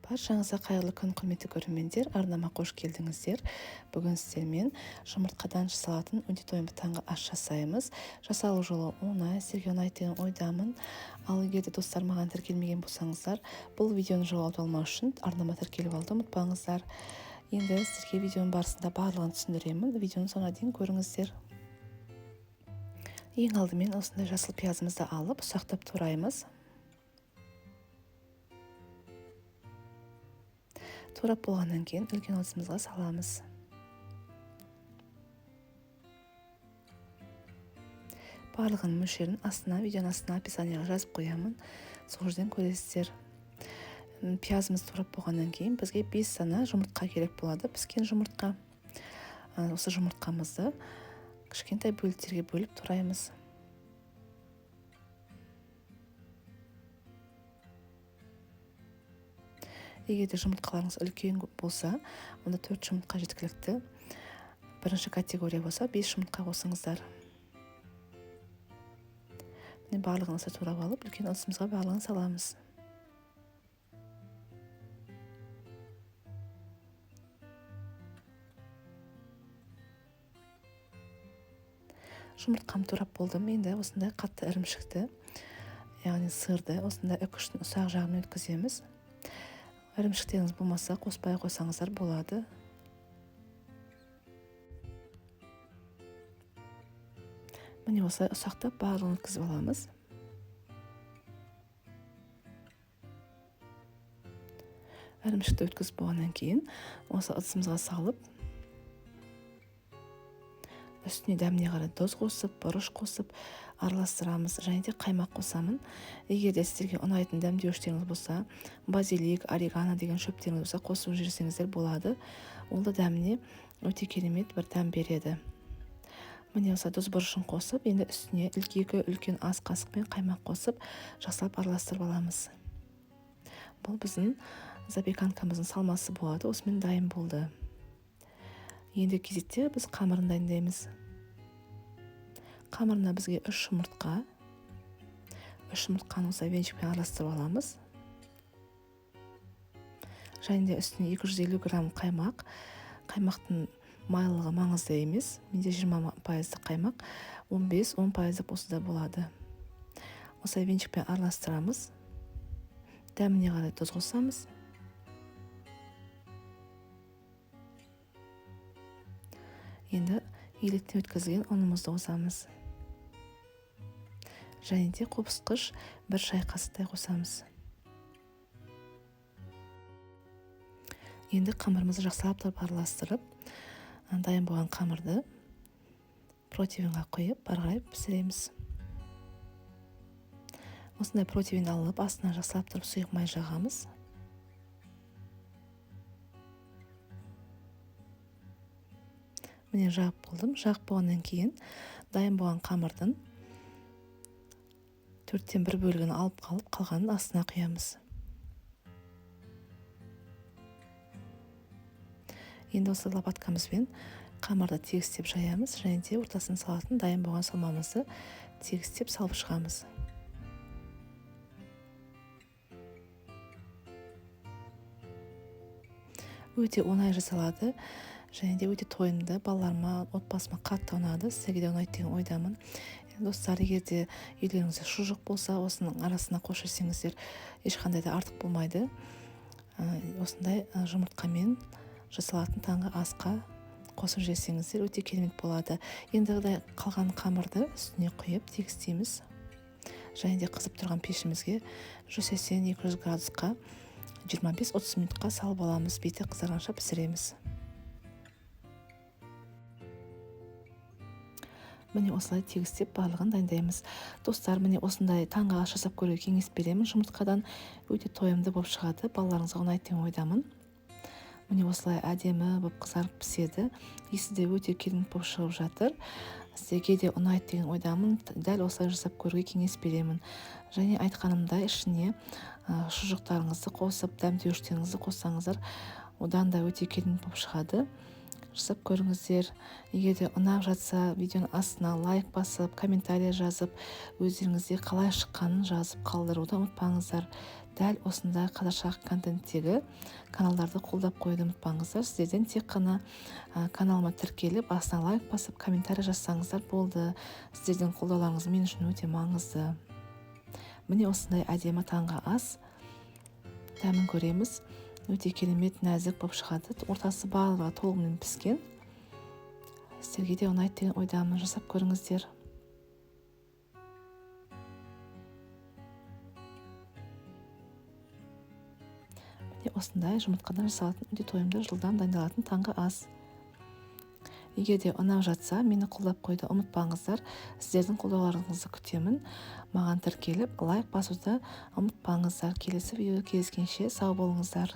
Баршаңызға қайырлы күн, құрметті көрермендер! Арнама қош келдіңіздер. Бүгін сіздермен жұмыртқадан жасалатын өте тойымды таңғы ас жасаймыз. Жасалу жолы оңай, сіздерге ұнайды деген ойдамын. Ал егер де достар маған тіркелмеген болсаңыздар, бұл видеоны жоғалтып алмау үшін арнама тіркеліп алуды ұмытпаңыздар. Енді сіздерге видеоның барысында барлығын түсіндіремін. Видеоның соңына дейін көріңіздер. Ең алдымен осындай жасыл пиязымызды алып, ұсақтап тураймыз. Турап болғаннан кейін үлкен ыдысымызға саламыз. Барлығының мөлшерін астына, видеоның астына описанияға жазып қоямын. Сол жерден көресіздер. Пиязымыз турап болғаннан кейін бізге 5 дана жұмыртқа керек болады, піскен жұмыртқа. Осы жұмыртқамызды кішкентай бөліктерге бөліп тураймыз. Егер де жұмыртқаларыңыз үлкен болса, онда 4 жұмыртқа жеткілікті. Бірінші категория болса, 5 жұмыртқа қосыңыздар. Міне, барлығын осылай турап алып, үлкен ыдысымызға барлығын саламыз. Жұмыртқамды турап болдым. Енді осындай қатты ірімшікті, яғни сырды осындай үкіштің ұсақ жағымен өткіземіз. Ірімшіктеріңіз болмаса, қоспай қойсаңыздар болады. Міне, осылай ұсақтап барлығын өткізіп аламыз. Ірімшікті өткізіп болғаннан кейін осы ыдысымызға салып, үстіне дәміне қарай тұз қосып, бұрыш қосып араластырамыз. Және де қаймақ қосамын. Егер де сіздерге ұнайтын дәмдеуіштеріңіз болса, базилик, орегано деген шөптеріңіз болса, қосып жіберсеңіздер болады. Ол да дәміне өте керемет бір дәм береді. Міне, осылай тұз бұрышын қосып, енді үстіне екі үлкен ас қасықпен қаймақ қосып, жақсылап араластырып аламыз. Бұл біздің запеканкамыздың салмасы болады. Осымен дайын болды. Енді кезекте біз қамырын дайындаймыз. Қамырына бізге 3 жұмыртқа. 3 жұмыртқаны осылай венчикпен араластырып аламыз. Және де үстіне 250 грамм қаймақ. Қаймақтың майлылығы маңызды емес. Менде жиырма пайыздық қаймақ, он бес, он пайыздық болса да болады. Осылай венчикпен араластырамыз. Дәміне қарай тұз қосамыз. Енді електен өткізілген ұнымызды қосамыз. Және де қопсытқыш бір шай қасықтай қосамыз. Енді қамырымызды жақсылап тұрып араластырып, дайын болған қамырды противенға құйып, ары қарай пісіреміз. Осындай противень алып, астына жақсылап тұрып сұйық май жағамыз. Міне, жағып болдым. Жағып болғаннан кейін дайын болған қамырдың төрттен бір бөлігін алып қалып, қалғанын астына құямыз. Енді осы лопаткамызбен қамырды тегістеп жаямыз және де ортасына салатын дайын болған салмамызды тегістеп салып шығамыз. Өте оңай жасалады және де өте тойымды. Балаларыма, отбасыма қатты ұнады. Сіздерге де ұнайды деген ойдамын. Достар, егер де үйлеріңізде шұжық болса, осының арасына қосып жесеңіздер, ешқандай да артық болмайды. Осындай жұмыртқамен жасалатын таңғы асқа қосып жесеңіздер өте керемет болады. Енді қалған қамырды үстіне құйып тегістейміз. Және де қызып тұрған пешімізге жүз сексен екі жүз градусқа жиырма бес отыз минутқа салып аламыз. Беті қызарғанша пісіреміз. Міне, осылай тегістеп барлығын дайындаймыз. Достар, міне осындай таңғы ас жасап көруге кеңес беремін. Жұмыртқадан өте тойымды болып шығады. Балаларыңызға ұнайды деген ойдамын. Міне, осылай әдемі болып қызарып піседі. Иісі де өте керемет болып шығып жатыр. Сіздерге де ұнайды деген ойдамын. Дәл осылай жасап көруге кеңес беремін. Және айтқанымдай, ішіне шұжықтарыңызды қосып, дәмдеуіштеріңізді қоссаңыздар, одан да өте керемет болып шығады. Жасап көріңіздер. Егер де ұнап жатса, видеоның астына лайк басып, комментарий жазып, өздеріңізде қалай шыққанын жазып қалдыруды ұмытпаңыздар. Дәл осындай қазақша контенттегі каналдарды қолдап қоюды ұмытпаңыздар. Сіздерден тек қана каналыма тіркеліп, астына лайк басып, комментарий жазсаңыздар болды. Сіздердің қолдауларыңыз мен үшін өте маңызды. Міне осындай әдемі таңғы ас. Дәмін көреміз. Өте керемет нәзік болып шығады. Ортасы барлығы толығымен піскен. Сіздерге де ұнайды деген ойдамын. Жасап көріңіздер. Міне осындай жұмыртқадан жасалатын өте тойымды, жылдам дайындалатын таңғы ас. Егер де ұнап жатса, мені қолдап қоюды ұмытпаңыздар. Сіздердің қолдауларыңызды күтемін. Маған тіркеліп, лайк басуды ұмытпаңыздар. Келесі видеода кездескенше сау болыңыздар.